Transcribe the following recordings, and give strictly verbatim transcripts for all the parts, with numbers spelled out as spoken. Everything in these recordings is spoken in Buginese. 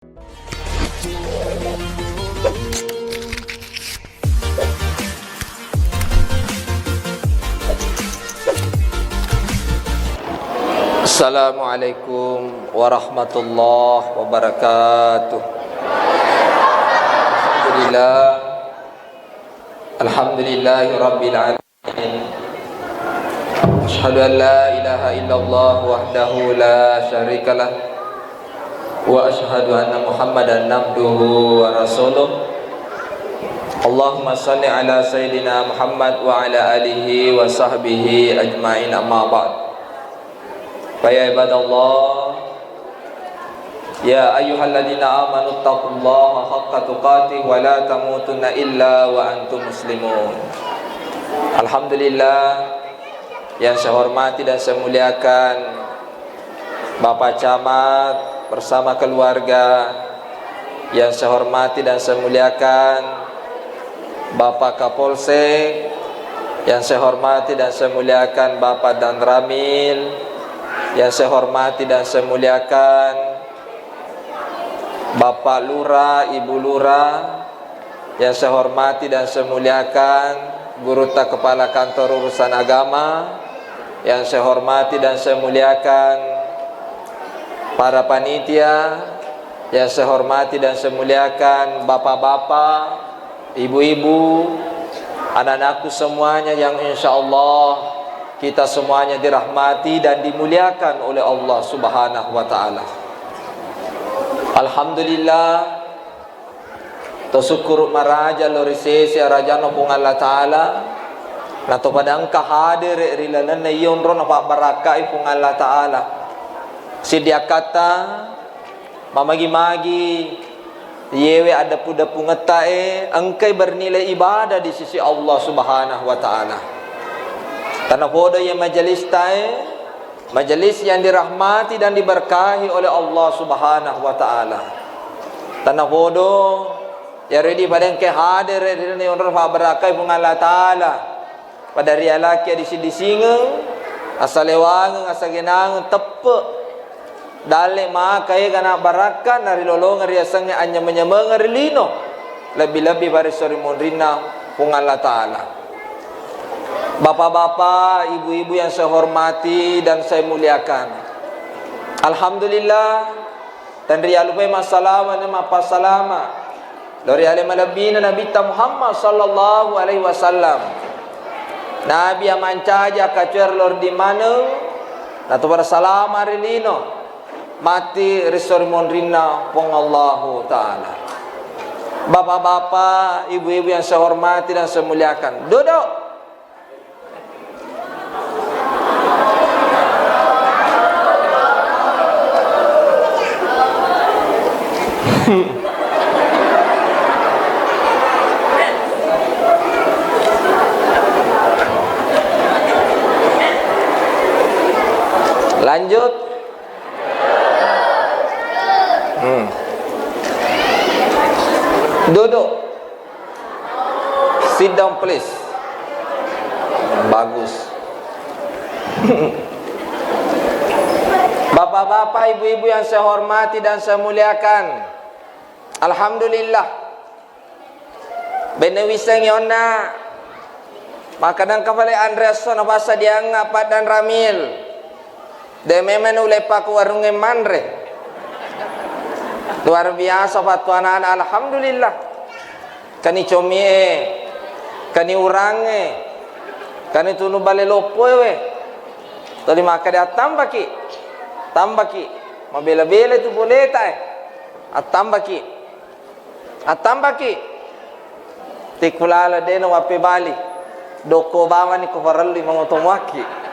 Assalamualaikum warahmatullahi wabarakatuh. Alhamdulillah. Alhamdulillahi rabbil alamin. Asyhadu an la ilaha illallah wahdahu la syarikalah. Wa asyhadu anna Muhammadan abduhu wa rasuluh. Allahumma salli ala sayyidina Muhammad wa ala alihi wa sahbihi ajmain, amma ba'd. Fa ya ibadallah, ya ayyuhalladzina amanu taqullaha haqqa tuqatih wa la tamutunna illa wa antum muslimun. Alhamdulillah, yang saya hormati dan saya muliakan Bapak Camat bersama keluarga, yang saya hormati dan saya muliakan Bapak Kapolsek, yang saya hormati dan saya muliakan Bapak Danramil, yang saya hormati dan saya muliakan Bapak Lurah, Ibu Lurah, yang saya hormati dan saya muliakan Gurutta Kepala Kantor Urusan Agama, yang saya hormati dan saya muliakan para panitia, yang saya hormati dan saya muliakan bapak-bapak, ibu-ibu, anak-anakku semuanya yang insya Allah kita semuanya dirahmati dan dimuliakan oleh Allah Subhanahu wa Ta'ala. Alhamdulillah, to sukkuru maraja lao ri sese arajanna Puang Allah Ta'ala, na to pada engka hadere ri lalenna iya onrona pabbarakkai Puang Allah Ta'ala. Siddi akkatta, mamagi-magi yewe addeppu-deppungetta e engkai bernilai ibadah di sisi Allah Subhanahu wa Ta'ala. Tanapodo ye majalista e, majelis yang dirahmati dan diberkahi oleh Allah Subhanahu wa Ta'ala. Tanapodo yaredi pada engke hadere ri onrona pabbarakkai Puang Allah Ta'ala. Pada rialaki adisi-disingeng, asalewangeng, asagenangeng, teppe. Dalle maka ega na barakka narilolongeng riasengnge anyameng-nyamengeng ri lino. Lebbi-lebbi barissori monrinna Puang Allah Ta'ala. Bapak-bapak, ibu-ibu yang saya hormati dan saya muliakan. Alhamdulillah, tenrialupai massalama na mappasalama lao ri ale malebbina Nabitta Muhammad sallallahu alaihi wasallam. Nabi yang mancaji akkacuer lao ri maneng, nato bersalama ri lino, matti rissori monrinna Puang Allahu Ta'ala. Bapak-bapak, ibu-ibu yang saya hormati dan saya muliakan, duduk. Lanjut. Hmm. Duduk. Sit down, please. Bagus. Bapak-bapak, ibu-ibu yang saya hormati dan saya muliakan. Alhamdulillah. Benne wissengngi onna, makkadangka pale anre esso napassadiangnga paddan ramil. De memeng nuleppa ku warungnge manre. Luar biasa fattuanana, alhamdulillah. Kani comie, kani urangnge, kani tunu bale loppoe we. Toli makkeda attambaki, tambaki. Mabela-bela tu boleta e. Attambaki. Attambaki. Tikkulala dena wappe bali. Dokko bawani ko parellu mangotomoakki.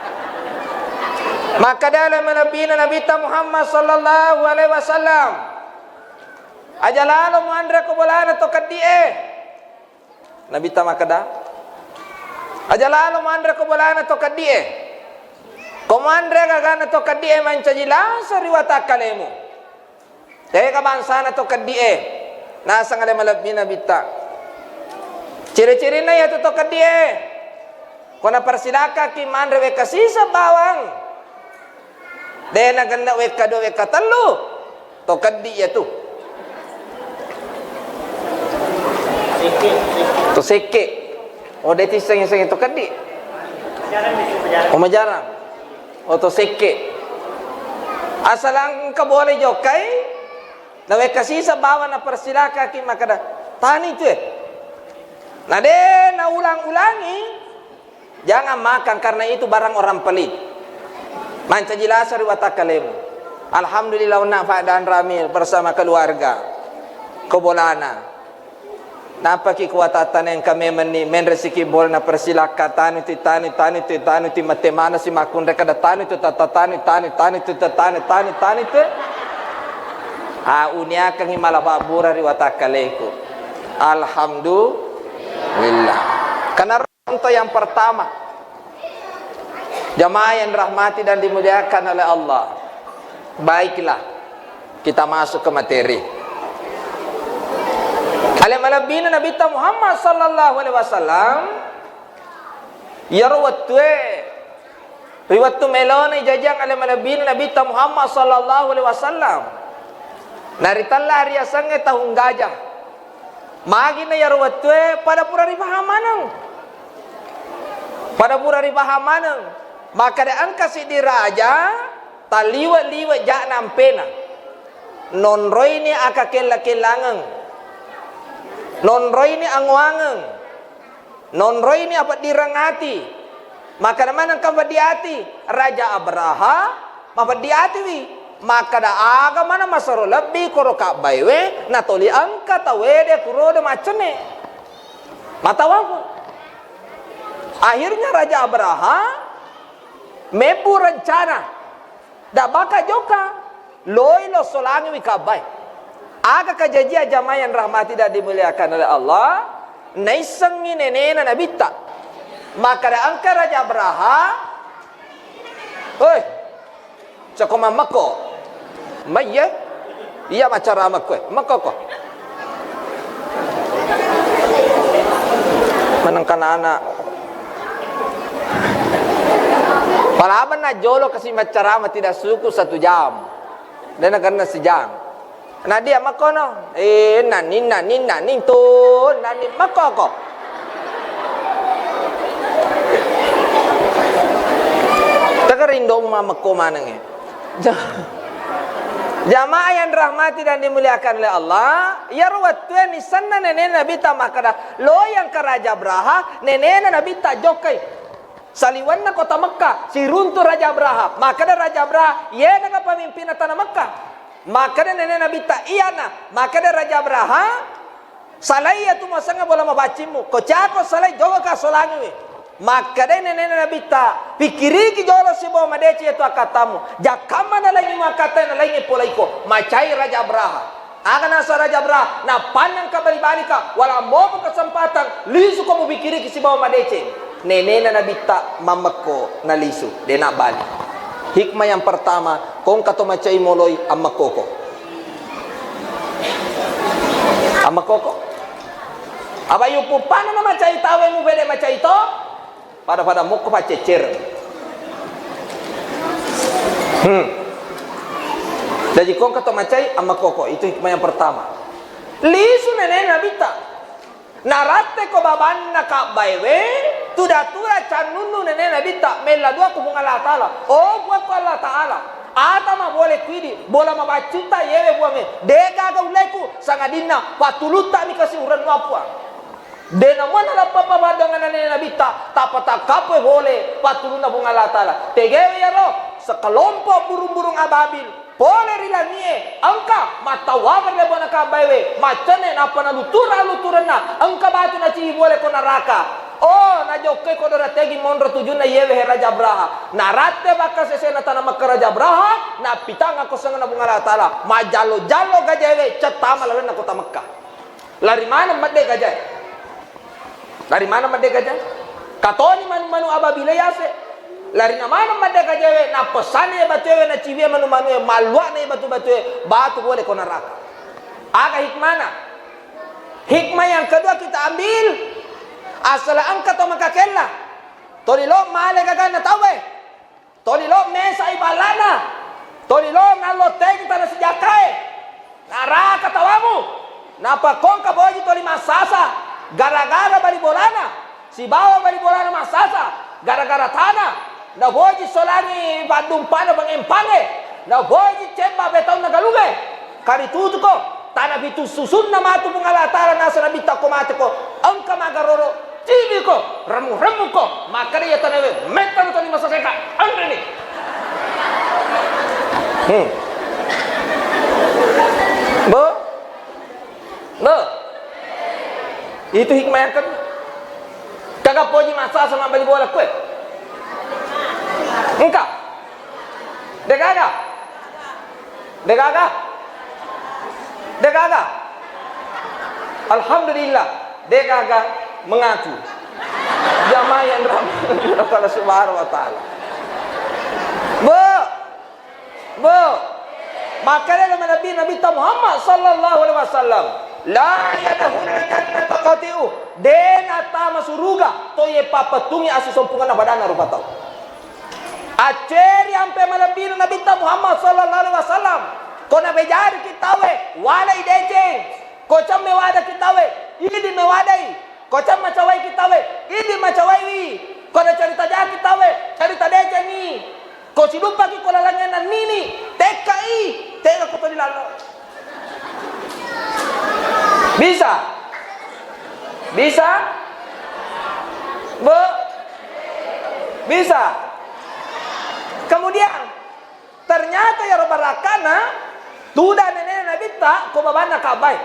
Makkada ale malebbina Nabitta Muhammad sallallahu alaihi wasallam. Aja lalo muanre ko bolana to keddi e. Nabitta makkada, aja lalo muanre ko bolana to keddi e. Ko muanre gagana to keddi e mancaji lasa ri watakkalemu. Tega bangsana to keddi e, naseng ale malebbi Nabitta. Ciri-cirinna iyatu to keddi e, ko napersilakaki manre wekka siseng bawang, de nagenna wekka dua wekka tellu, to keddi iyatu. To sekke. Oh, de' tisseng-seng to keddi. Oh, majarang. Oh, to sekke. Asal engka boleh jokkai, nawekka sisa bawang napersilakaki makkeda, "Tani tu e." Na de' naulang-ulangi, jangan makan karena itu barang orang pelit. Mancaji lasa ri watakkalemu. Alhamdulillah, onna Pak Danramil bersama keluarga. Ko bolana. Nappaki kuwatattana engka memenni, menresiki bolana persilakka, tanu ti, tanu, tanu ti, tanu ti, mette manasi makkunrai kada tanu tu, tata tanu, tanu, tanu tu, tata tanu, tanu, tanu tu. Ah, uniakangi mala pabbura ri watakkaleku. Alhamdulillah. Karena contoh yang pertama, jamaah yang dirahmati dan dimuliakan oleh Allah. Baiklah, kita masuk ke materi. Ale malebbina Nabitta Muhammad sallallahu alaihi wasallam, iyaro wettue, ri wettu melona ijajang ale malebbina Nabitta Muhammad sallallahu alaihi wasallam, naritella riasengnge tahung gajah. Magina iyaro wettue pada pura ripahang maneng. Pada pura ripahang maneng. Makkeda engka siddi raja, talliwe-liwe ja'na ampena. Nonroini akakella-kellangeng. Nonroini angoangeng. Nonroini apeddireng ati. Makkeda maneng engka peddi ati, Raja Abraha mapeddi atiwi. Makkeda aga maneng masero lebbi koro Ka'baewe, natoli engka tauwe de kurodo maccenne. Matawafu. Akhirnya Raja Abraha mebbu rencana. Dabbaka jokka, loi lo solangiwi Ka'bae. Aga kajajia jamaah yang rahmati dan dimuliakan oleh Allah, naissengngi nenena Nabitta. Makkeda engka Raja Abraha, "Hoi, cako mammekko." "Maiye?" "Iya maccaramekko e." "Mekkoko." Manengka nana. Palaban najolo kasi maccarama tidak suku satu jam. Dan nakenna sejam. Nadia makkono. Eh, naning, naning, naning tu, naning makkoko. Tegerindo mamekko manengnge. Ja-, jamaah yang dirahmati dan dimuliakan oleh Allah, iyaro wettue nisenna nenena Nabitta makkeda, "Lo yang ke Raja Abraha, nenena Nabitta jokkai. Saliwenna kota Mekka, siruntu Raja Abraha." Makkeda Raja Abraha, "Iyenaga pemimpinna tana Mekka?" Makkeda nenena Nabitta, "Iyana." Makkeda Raja Abraha, "Salai iyatu muasengnge bola mabaccimmu. Ko cako salai, jokaka solangiwi." Makkedai nenena Nabitta, "Pikkiriki jolo sibawa madeceng iyatu akkattamu. Jakkamma nalaingi muakkatta, nalaingi polaiko." Macai Raja Abraha. Aga nasa Raja Abraha, "Nappanna engka bali-balika, wala mopa kesempatan, lisuko mupikkiriki sibawa madeceng." Nenena Nabitta mammekko nalisu, de' nabbali. Hikmah yang pertama, ko engka to macai moloi, ammekkoko. Ammekkoko. Apa yupuppanna na macai tauwe, mupede macai to? Pada-pada mokko pacceccereng. Hmm. Jaji ko engka to macai, ammekkoko. Itu hikmah yang pertama. Lisu nenena Nabitta. Naratteko babanna Ka'baewe, tuda-tuda cannunnu nenena Nabitta, mella dua ko Puang Allah Ta'ala. Oh, Puangku Allah Ta'ala, ata mabole kuidi, bola mabaccutta yewe Puangnge, de' gaga ulleku, sangadinna pattuluttami kasi urennu Puang. De' namuanna lappa pabaddangana nenena Nabitta, tappa takkapoi pole pattulunna Puang Allah Ta'ala. Tegewe iyaro, sekelompok burung-burung ababil pole ri langie, engka mattawabeng ri lebona Ka'baewe, maccenne nappa nalutura-luturenna, engka batu naciwi pole ko naraka. Oh, najokkai ko dora tegi monro tujunna iyewe he Raja Abraha. Naratte bakka sesena tana Mekka Raja Abraha, nappitang akkosengenna Puang Allah Ta'ala. Majallo-jallo gajaewe, cettama lalenna kota Mekka. Lari maneng medde gajae. Lari maneng medde gajae. Katoni manu-manu ababila yase. Larina maneng medde gajaewe, napessanna ye batuewe, naciwie manu-manue, malluakna ye batu-batue, batu pole ko naraka. Aga hikmana? Hikmah yang kedua kita ambil, asal engka to makakella, toli lo male gaganna tauwe. Toli lo mesai ballana. Toli lo nallo tegi tana sijakae. Naraka tawamu. Nappa ko engka boji toli massasa. Gara-gara bali bolana, sibawa bali bolana massasa, gara-gara tana, naboji solangi paddumpana bangempange, naboji cemba betaunna galunge, karitutuko, tana pitu susunna matu Puang Allah Ta'ala nasaba Nabitta ko mateko, engka magaroro, cibiko, remmu-remmuko, makkeda iya tanawe, mettana toni masaseka, anreni. Hmm. Bo? Bo? Itu hikmah yang kedua. Kaga poji massasa mabbali bola kue? Engka? Degaga? Degaga? Degaga? Alhamdulillah, degaga mengaku. Jamaah yang dirahmati Allah Subhanahu wa Ta'ala. Bu, Bu, makkedai malebbi Nabitta Muhammad sallallahu alaihi wasallam, "La yadkhulul jannata qati'u." De nattama suruga to ye pappettungi assisompungenna padanna rupa tau. Acceri ampe malebbi Nabitta Muhammad sallallahu alaihi wasallam. Ko nabejariki tauwe, walai deceng. Ko cemme wadaki tauwe, idi mewadai. Ko cemme cawaiki tauwe, idi macawaiwi. Ko nacarita jaki tauwe, carita decengi. Ko siduppaki ko lalengnge nannini, tekkai, tega ko toli lallo. Bisa? Bisa? Bu? Bisa? Kemudian, ternyata iyaro barakkana tuda nenena Nabitta ko babanna Ka'bae.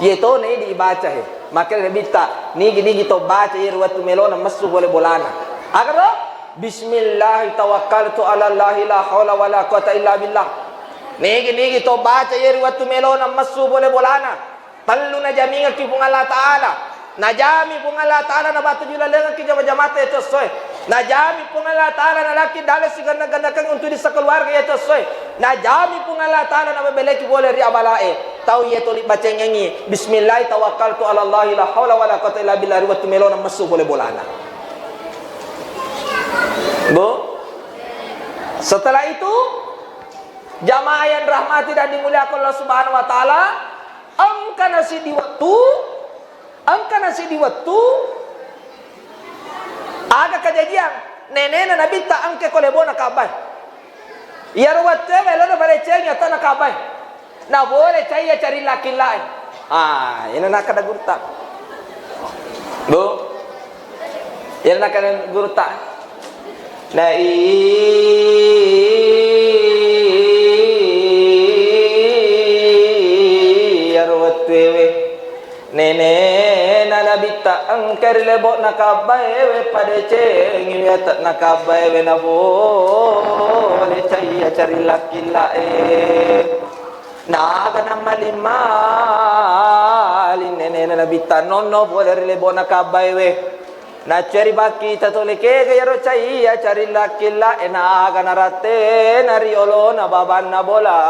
Iye tona idi ibaca he. Makkeda Nabitta, nigi-nigi to baca iyaro wettu melona messu pole bolana. Aga ro? Bismillah tawakkaltu ala Allahi la haula wala quwata illa billah. Nigi-nigi to baca iyaro wettu melona messu pole bolana. Tellu najamingekki Puang Allah Ta'ala. Najami Puang Allah Ta'ala nabattu julalengekki jama-jamatta iya to essoe. Najami Puang Allah Ta'ala nalaki dalle sigenna-gennakeng untu di sekeluarga iya to essoe. Najami Puang Allah Ta'ala nabebeleki pole ri abalae. Tau iya toli bacengengi, "Bismillah tawakkaltu ala Allahi la haula wala quwata illa billah," ri wettu melona messu pole bolana. Bu? Setelah itu, jamaah yang dirahmati dan dimuliakan Allah Subhanahu wa Ta'ala, engkana siddi wettu, engkana siddi wettu, aga kajajiang, nenena Nabitta engka ko lebona Ka'bae. Iyaro wettuewe lona padecengi atana Ka'bae. Na pole caiya carilla-killae. Ah, ina nakkeda gurutta. Bu? Ina nakkeda gurutta. Na iyaro wettuewe nenena Nabitta engka ri lebo'na Ka'baewe, padecengiwi ate'na Ka'baewe, na pole caiya carilla-killae. Na aga nammaling-maling nenena Nabitta nonno pole ri lebo'na Ka'baewe. Nacceri pakkita tole kega iyaro caiya carilla-killa'e, na aga narattena ri olona babanna bolana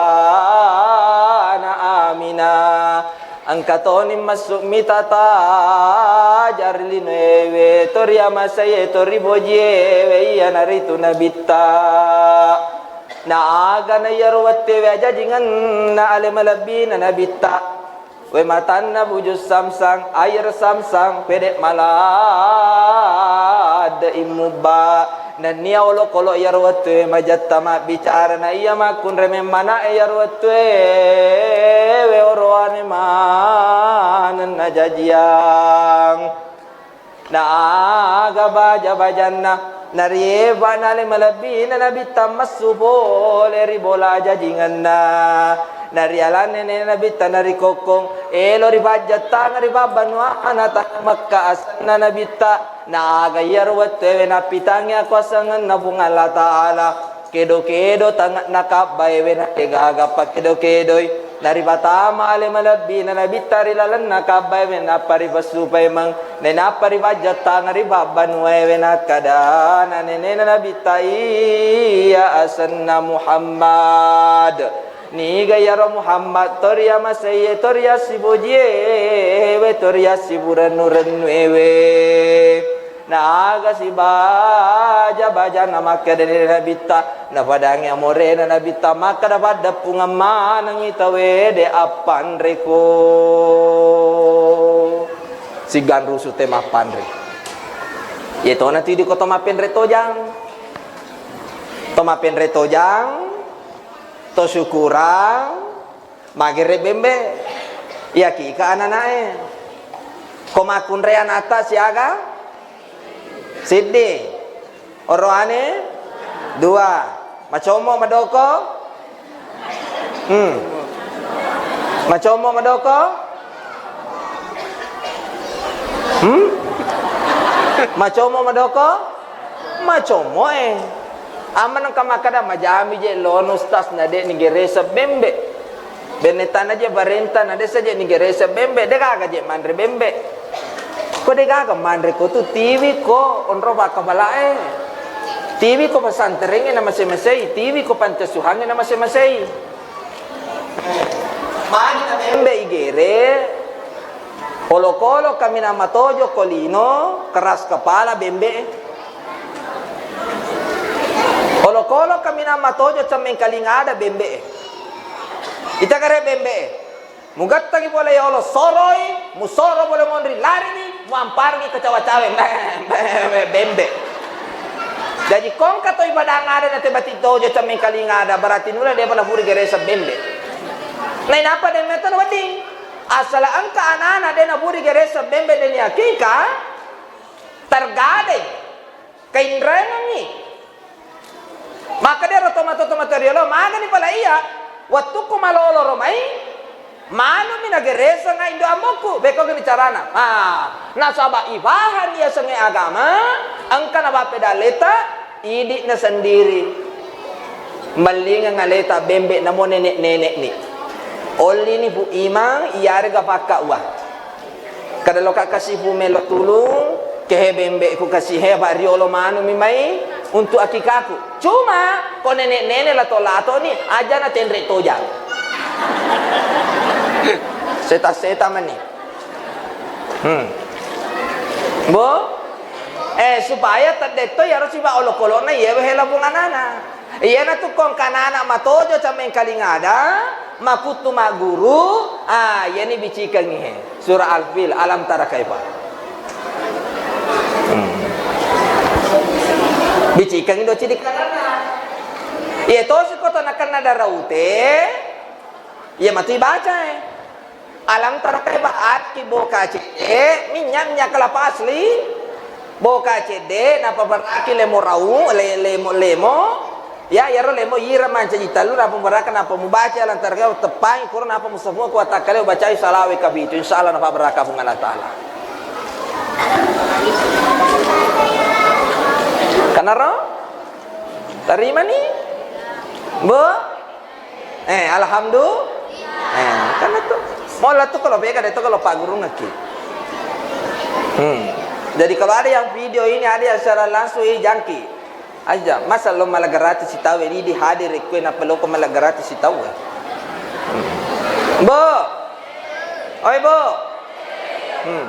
Aminah. Engka toni messu mita tajang ri linoewe, to ri amasaie, to ri bojiewe, iyanaritu Nabitta. Na agana iyaro wettuewe ajajingenna ale malebbina Nabitta. We matanna buju samsang, air samsang, pede maladde immubba. Nennia olokolo iyaro wettue majetta mabbicara, na iya makkunrai memmana'e iyaro wettue, we oroane maneng najajiang. Na aga baja-bajanna, nariefa'na ale malebbina Nabitta messu pole ri bola ajajingenna. Narialanne nene Nabitta narikokkong, elo ripajjattangeng ri pabbanuana tana Mekka asenna Nabitta. Na aga iyaro wettuewe nappitangngi akuasangenna Puang Allah Ta'ala. Kedo-kedo tange'na Ka'baewe, na degaga pakkedo-kedoi. Naripatama ale malebbina Nabitta ri lalenna Ka'baewe, nappa ripessu paimeng, nainappa ripajjattangeng ri pabbanuaewe. Nakkadana nenena Nabitta, iya asenna Muhammad. Niga iyaro Muhammad, to ri amasaiye, to ri assibojiewe, to ri assiburennu-rennuewe. Na aga sibaja-bajanna makkedani Nabitta, napadangi amorena Nabitta makkeda, paddeppungeng manengngi tauwe de appanreko. Siganrusu te mappanre. Ye tona tu idi ko to mappenre tojang. To mappenre tojang, to syukurang, magere bembe. Iyaki ka ananae. Ko makkunre anata siaga? Siddi. Oroane? Dua. Macommo madoko? Hmm. Macommo madoko? Hmm? Macommo madoko? Macommo e. Amma nengka makkada majami je lono stas na de nigeresa bembe. Benne tana je barenta na desa je nigeresa bembe, de gaga je manre bembe. Ko de gaga manre ko tu tiwi ko onro pakkapalae. Tiwi ko pesantrengnge na mase-masei, tiwi ko panti asuhangnge na mase-masei. Magi na bembe igere, olokolo kaminang matojo ko lino, keras kepala bembe. Olokolo kaminang matojo cemmengkalinga ada bembe. Ita kare bembe. Mugattangi pole yolo soroi, musoro pole monri larini, muamparengi kecawa-cawe. Bembe. Jaji kongka to ibadang ada na tebati tojo cemmengkalinga ada, berarti nula de pala furi geresa bembe. Nainappa de meta wedding. Asala engka anana de na furi geresa bembe de ni akika, tergadai. Kainrengengngi. Maka dero tomatoa-tomatoa riolo, magani pala iya, wettukku maloloro mai, manumi nageresengnga indo amboku, bekko gani carana. Ah, nasaba ifahanni yasengnge agama, engka nabappeda aleta, idi'na sendiri. Mellingeng aleta bembe namo nenek-nenekni. Ollini Pu Imang, iyarega pakka uwa. Kada loka kasi pu melo tulung, kehe bembe ku kasi he, apa riolo manu mi mai untuk akikaku. Cuma ko nenek-nenek lato-lato ni aja na tenre tojang. Seta-seta mani. Hmm. Bo? Eh, supaya tedetto yaro siba olokolo'na iye wehe labung anana. Iyanatu kongkanana matojo camengkaling ada, makuttu magguru, ah, iyani bicikengngi he. Surah Al-Fil, alam tara kaifa. Hmm. Bicikengngi doci dikaranna. Iya tosi ko to nakenna daraute, iya matu ibaca e. Alam tara kaifa, aki boka cedde, minyak, minyak kelapa asli. Boka cedde, napaberraki lemo rau, le-, lemo, lemo. Ya, yaro lemo ira mancaji tellu, napaberraka, napa mubaca alam tara kaifa, teppangi koro, napa musafu ku watakkaleo bacai salawe kapitu. Insya Allah napaberraka Puang Allah Taala. Kanaro? Tarimani? Bu? Eh, alhamdulillah. Eh, kan itu. Mau lah tuh kalau bega deh tuh kalau Pak Guru ngeki. Hmm. Jadi kalau ada yang video ini, ada yang siaran langsung, eh, jangki. Aja, masa lo malah gratis si tahu ini di hadir kue napa lo kok malah gratis si tahu. Hmm. Bu. Oi, Bu. Hmm.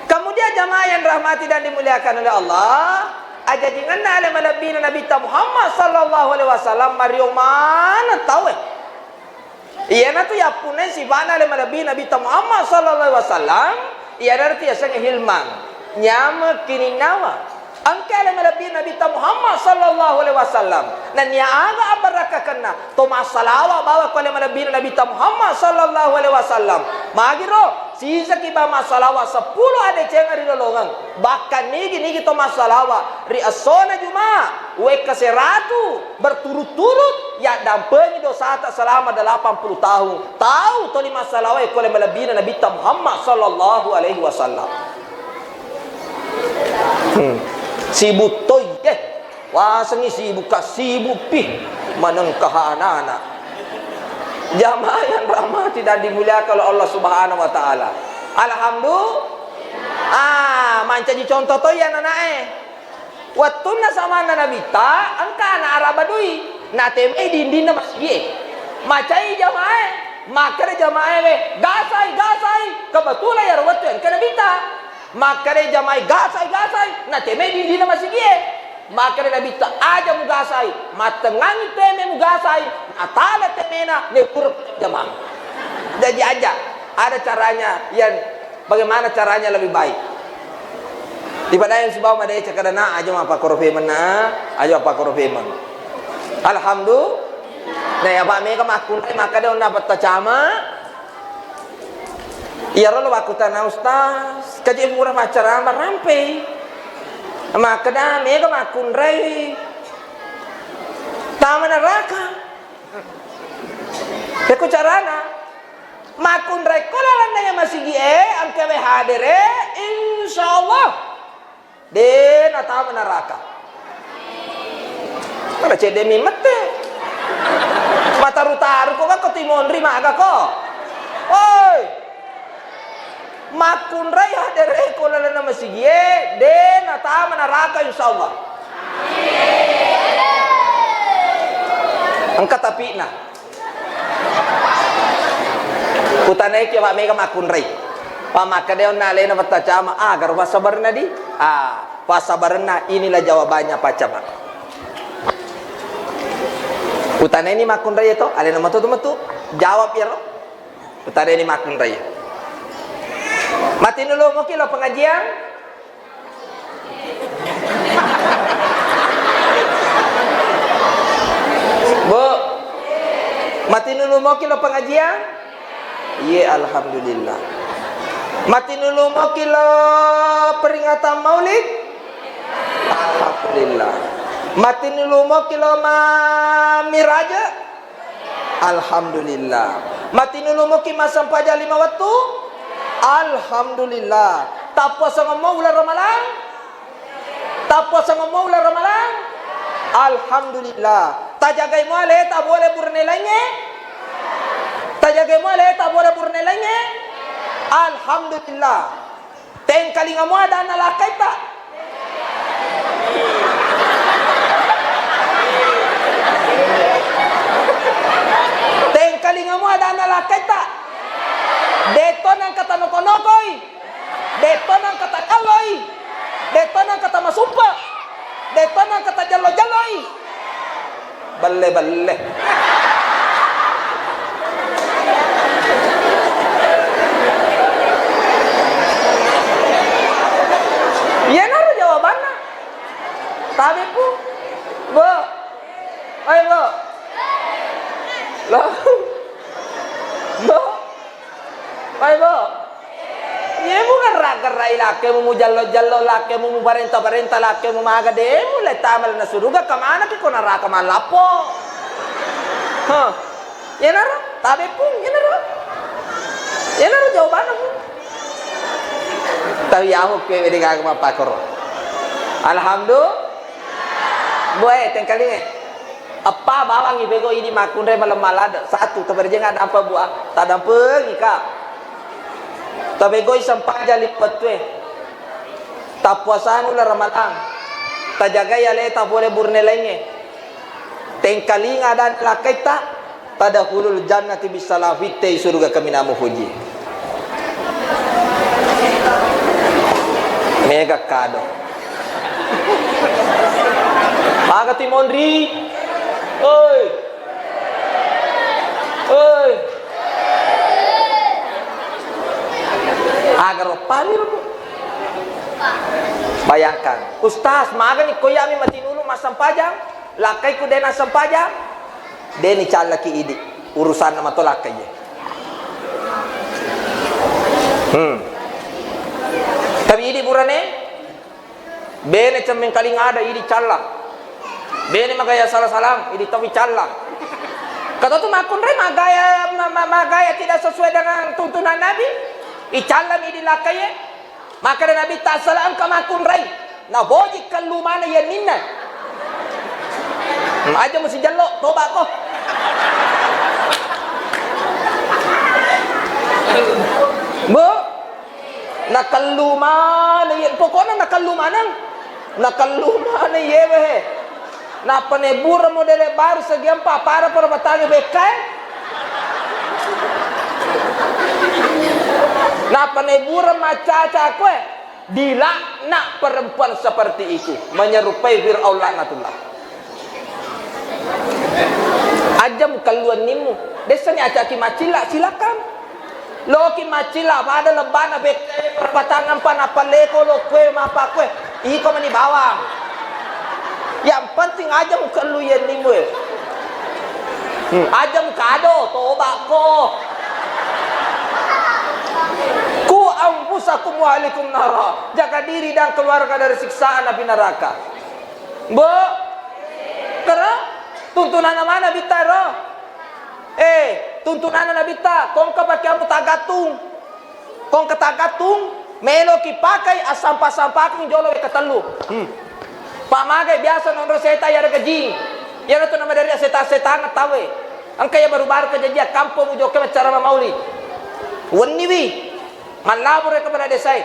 Kemudian jamaah yang rahmati dan dimuliakan oleh Allah, ajajingenna ale malebbina Nabitta Muhammad sallallahu alaihi wasallam mario maneng tauwe. Iyanatu yappunai sifana ale malebbi Nabitta Muhammad sallallahu alaihi wasallam, iyanatu yasengnge hilman, nyameng kininnawa. Engka ale malebbi Nabitta Muhammad sallallahu alaihi wasallam, nennia aga abarakkakenna to massalawa bawang ko ale malebbi Nabitta Muhammad sallallahu alaihi wasallam. Magiro, sisaki ba massalawa seppulo adecenga ri lolongeng. Bahkan nigi-nigi to massalawa ri essona Juma, wekka seratu berturut-turut, yaddampengi dosata selama delapan puluh tahun. Tau toli massalawae ko le malebbina Nabitta Muhammad sallallahu alaihi wasallam. Hmm. Sibuk toi, eh. Wasengi sibuk, ka sibuk pi. Manengka anak-anak. Jamaah yang rahmati dan dimuliakan oleh Allah Subhanahu wa Ta'ala. Alhamdulillah. Ah, mancaji contoh toi ya anak-anak, eh. Wettunna samanna Nabitta, engka ana' Arab badui, natemai dindinna masigie. Macai jamae, makkeda jamae we, "Gasai, gasai." Kebetulan iyaro wettu engka Nabitta. Makkeda jamae, "Gasai, gasai." Natemai dindinna masigie. Makkeda Nabitta, "Aja mugasai." Mattengngangi teme mugasai, natala temena, nepura jamaah. Jaji aja, ada caranya yang Bagaimana caranya lebih baik? Ipadai sibawa madeceng kada na, aja mappakoro pemeng na, aja mappakoro pemeng. Alhamdulillah. Nah, ya, Pak, mega makkunrai, makkeda onna pattacama. Iyaro lo wakkutana, "Ustaz, kaje pura paccarama rampei." Makkeda, "Mega makkunrai tama neraka." Pekko carana? Makkunrai ko lalenna iya masigi e, engka we hadere, insyaallah de natama neraka. Mana cedde mi mette. Mataru-taru ko, ko timonri maga ko. Oi. Makkunrai hadere ko lalenna masigi e, de natama neraka insyaallah. Engka tapi'na. Utanaiki, Pak, mega makkunrai. Pak, makkeda onna alena pattacama, ah, garo passabarenna di? Ah, passabarenna, inilah jawabannya, paccama. Utanaini makkunrai to, alena metu tu metu. Jawab iyaro. Utanaini makkunrai. Matinulu moki lo pengajian? Bu, matinulu moki lo pengajian? Iye, alhamdulillah. Matinulu moki lo peringatan maulid? Alhamdulillah. Matinulu moki lo ma miraja? Alhamdulillah. Matinulu moki massempajang lima wettu? Alhamdulillah. Tappuasangeng mo uleng Ramalang? Tappuasangeng mo uleng Ramalang? Alhamdulillah. Tajagai mo aleta bole burane laingnge? Tajagai mo aleta bole burane laingnge? Alhamdulillah. Tengkalinga mo adanna lakkaitta? Tengkalinga mo adanna lakkaitta? Detto nangka tanoko-nokoi, detto nangka takalloi, detto nangka tamasumpa, detto nangka tajallo-jalloi. Belle-belle. Iyanaro jawabanna. Tabe, Pu. Bo. Oi, Bo. Lo. Bo. Pai, Bo. Iye mugerra-gerrai lakkemu, mujallo-jallo lakkemu, muparenta-parenta lakkemu, maga de mulle tama lalenna suruga, kamanaki ko naraka mallappo. Hah. Iyanaro, tabe, Pung, iyanaro. Iyanaro jawabanna, Pung. Tapi amo kue wedding aga mappakoro. Alhamdulillah. Boe, tengkalinge. Eppa bawang ipegau idi makkunrai malemma ladde. Satu, taberjeng ada ampa bua, tadampengika. Tapegoi sempajang lima wettue. Tappuasanu uleng Ramalang. Tajagai aleta pole burane laingnge. Tengkalinga dan lakkaitta, tadkhulul jannati bisalam, fittei suruga kaminang mupuji. Mega kado. Maga timonri. Oi. Oi. Aga roppani ro, Bu? Bayangkan, Ustaz, magani ko iyami matinulu massempajang, lakkaiku de nassempajang, de nicallaki idi, urusanna mato lakkai. Hmm. Tapi idi burane, bene cemmengkaling ada idi calla. Bene magaya sala-salang, idi tauwi calla. Kata tu makkunrai magaya, ma-, ma-, magaya tidak sesuai dengan tuntunan Nabi, icallami idi lakkaie. Makkeda Nabitta, "Assala engka makkunrai, naboji kellu maneng iyenninna." Hmm, aja musijallo, toba ko. Bu, nakellu maneng iye, pokokna nakellu maneng. Nakellu maneng iyewe he. Nappa nebbureng modele baru segi empa, pada pura batangi bekkae. Nappa nebbureng maccaca koe, dilakna perempuan seperti itu, menyerupai Fir'aun laknatullah. Aja mukelluang nimmu, dessani acaki maccilla, silakan. Loki maccilla pada lebbana bekkae perpatangan pa napalleko lokkue mappakkue. Iko mani bawang. Yang penting aja mukellu yennimu e. Hmm, aja mukado, tobakko. Ku anfusakum wa ahlikum nara. Jaga diri dan keluarga dari siksaan api neraka. Bo? Kera? Tuntunanna mana Nabitta ro? Eh, tuntunanna Nabitta, kongka pakeammu tagattung. Kongka tagattung, meloki pakai assampa-sampakung jolo wekka tellu. Hmm. Pamagai biasa nonro seta yarega jing. Iyaro tu namaderia seta-setangeng tauwe. Engka iya baru-baru kejadian kampong ujokke maccara mamauli. Wenniwi. Mallabure kepala desae.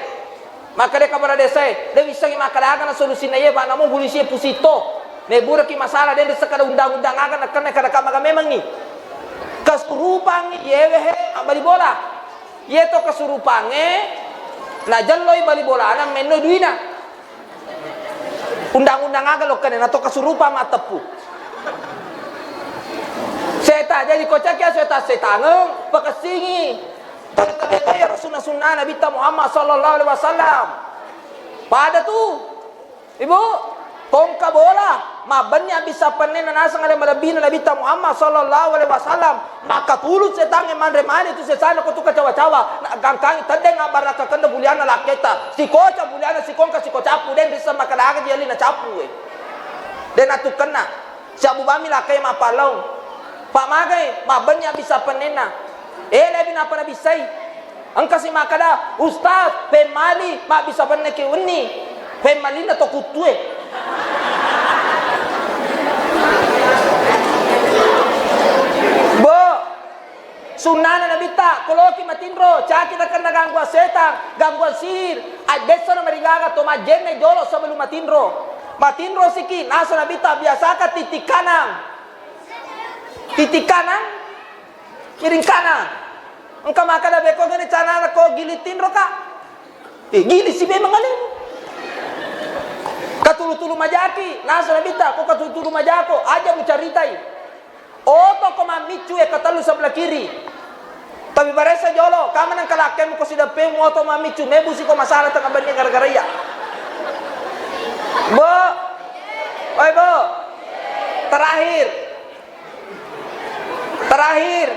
Makkeda kepala desae, de wissengngi makkeda aga na solusinna iye, Pak, namo polisi pusitto. Neburaki masalah, de risseng kada undang-undang aga nakkenna kada kamaga memengngi. Kesurupangngi yewe he mabbali bola. Iyeto kesurupangnge najelloi bali bolana mennoi duina. Undang-undang aga lokkene nato kesurupang matteppu. Seta, jadi kocaki ya seta setangeng, pakessingi. Tangkabeta iyaro sunna-sunnana Nabitta Muhammad sallallahu alaihi wasallam. Pada tu, Ibu, kongka bola, mabbenni abissa pennena naseng ale malebbina Nabitta Muhammad sallallahu alaihi wasallam. Makkatulu setangnge manre mani tu sesana ko tu kacawa-cawa. Na gangkangi teddeng abbarakkakenna bulianna lakketa. Sikoca bulianna sikongka sikocappu, den risseng makkeda aga ji elli nacappue. Den atukkenna. Siabbubammi lakkai mappallaung. Pak magai, mabbenni abbissa pennenna. Elebi nappa nabissai. Engkasi makkeda, "Ustaz, pemmali mabbissa penne ki wenni. Pemmalinna to kuttue." Bo, Sunnana Nabitta, koloki matinro, caki takenna gangguan setang, gangguan sihir, addessana marigaga to majjenne jolo sebelum matinro. Matinro siki, naso Nabitta biasaka titik kanan. Titik kanan, kiring kanan. Engka makkeda beko gene canana ko gili tinro ka. Eh, gili si memang ale. Katulu-tulu majaki, naso Nabitta, ko katulu-tulu majako, aja mucaritai. Oto ko mammiccu e katellu sebelah kiri. Tapi baressa jolo, kamu nang kalakkemu ko sideppemu oto mammiccu, mebusi ko masalah tengah benni gara-gara iya. Bo, oi bo, terakhir, terakhir,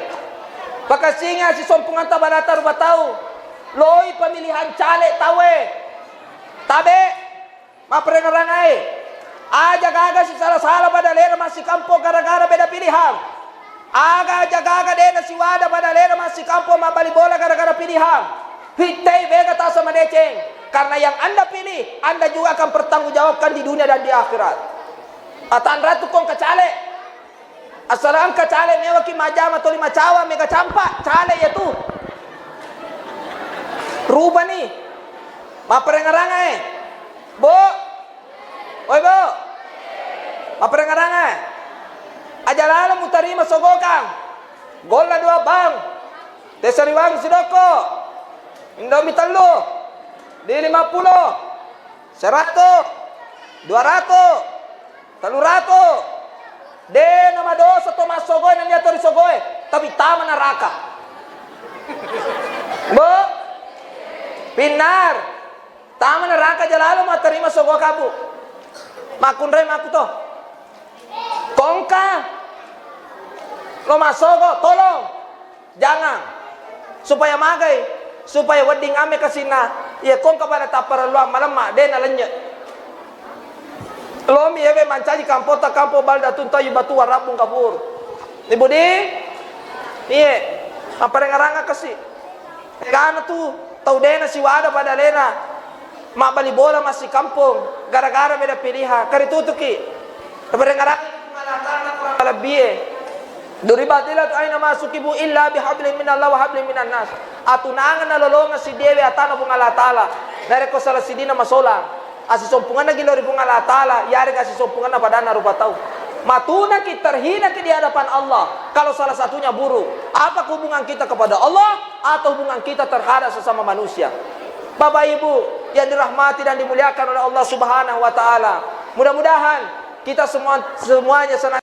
pakassinga sisompunganta balata rupa tau, loi pemilihan caleg tauwe, tabe. Mapparengngerangae, aja gaga sisala-sala pada lera massikampong gara-gara beda pilihan. Aga aja gaga dena siwada pada lera massikampong mabbali bola gara-gara pilihan. Fittei bega tasa madeceng. Karena yang Anda pilih, Anda juga akan pertanggungjawabkan di dunia dan di akhirat. Atanratu kong kacale. Assaleng engka caleg mewaki majjama toli macawa mega campa, caleg iya tu. Rubani. Mapparengngerangae. Bo. Oi, Bo. Mapparengngerangae. Aja laleng mutarima sogokang. Golla dua bang. Teh sariwang sidoko. Indomie tellu. Di lima puluh. Seratus. Dua ratus. Tellu ratu. De namadosa to massogoe nennia to risogoe, tapi tama neraka. Bo, pinnar. Tama neraka jalalo matterima sogo kabu. Makkunrai makku to. Kongka. Lo massogo, tolong. Jangan. Supaya magai, supaya wedding ame kasinna, iya kongka pada tapparelluang malemma, de nalennye. Lomi ewe mancaji kampota kampo baldatun tayyibatun wa rabbun ghafur. Ibu di, iye, mapparengaranga kasi. Egana tu, tau dena siwada pada lena. Mabbali bola massikampong, gara-gara beda pilihan. Karitutuki. Taparengarang Allah Ta'ala kurang lebih e. Duribat ilatu aina ma sukibu illa bihablin minallah wa hablin minan nas. Atunangan nalolongan sidewe atana Puang Allah Ta'ala. Narekko salah sidina masolang. Asisompunganna gilo ri Puang Allah Ta'ala, yarega asisompunganna padanna rupa tau. Matunaki, terhinaki di hadapan Allah. Kalau salah satunya buruk. Apa hubungan kita kepada Allah atau hubungan kita terhadap sesama manusia? Bapak Ibu yang dirahmati dan dimuliakan oleh Allah Subhanahu wa Ta'ala, mudah-mudahan kita semua, semuanya senang